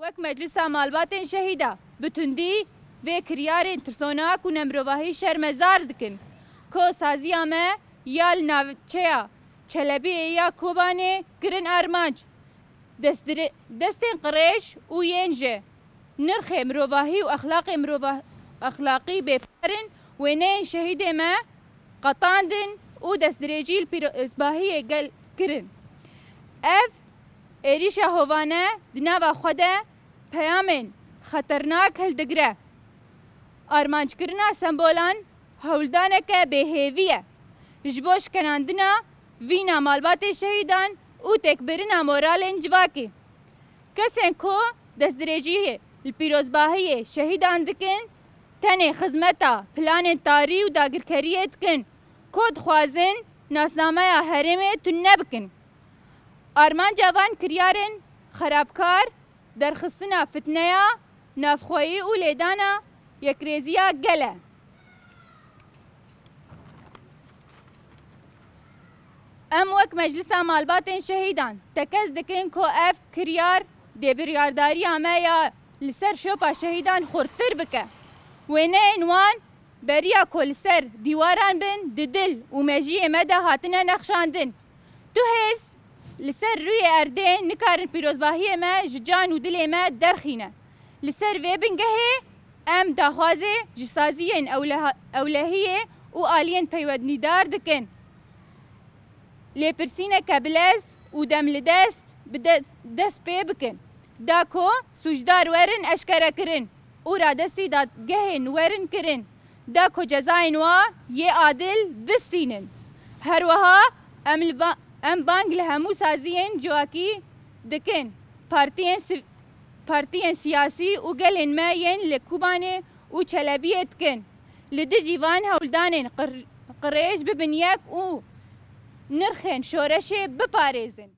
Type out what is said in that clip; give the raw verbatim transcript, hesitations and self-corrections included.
Wek Meclisa Malbatên Şehîda bi tundî vê kiryarên tirsonak û nemirovahî şermezar dikin ku saziya me ya li navçeya Çelebiyê ya Kobanê kirin armanc. Destdire-, destên qirêj û yên ji nirxê mirovahî û exlaqê mirova-, exlaqî bêpar in, wêneyên şehîdê me qetandin û destdirêjî li pîrozbahiyê gel kirin. Ev êrîşa hovane di nava xwe de peyamên xeternak hildigire. Armanckirina sembolan hewldaneke bêhêvî ye ji bo şikenandina vîna malbatê şehîdan û têkbirina moralên civakê. Kesên ku destdirêjiyê li pîrozbahiyê şehîdan dikin, tenê xizmeta planên tarî û dagirkeriyê dikin ku dixwazin nasnameya herêmê tune bikin. Armanca van kiryarên xerabkar derxistina fitneya navxweyî û lêdana yekrêziya gel e. Em wek Meclisa Malbatên Şehîdan tekez dikin ku ev kiryar dê biryardariya me ya li ser şopa şehîdan xurttir bike. Wêneyên wan beriya ku li ser dîwaran bin, di dil û mejiyê me de hatine nexşandin. Tu hêz li ser rûyê erdê nikarin pîrozbahiyê me ji can û dilê me derxîne. Li ser vê bingehê em daxwazê ji saziyên ewleha-, ewlehiyê û aliyên peywendîdar dikin. Lêpirsîneke bilez û demlidest bi de-, dest pê bikin, da ku sûcdar werin eşkerekirin û radestî dadgehên werin kirin, da ku cezayên wa yê adil bistînin. Her wiha em li ba-, em bang li hemû saziyên civakî dikin, partiyên siv-, partiyên siyasî û gelên me yên li Kobanê û Çelebiyê dikin. Li dijî van hewldanên qir-, qirêj bibin yek û nirxên şoreşê biparêzin.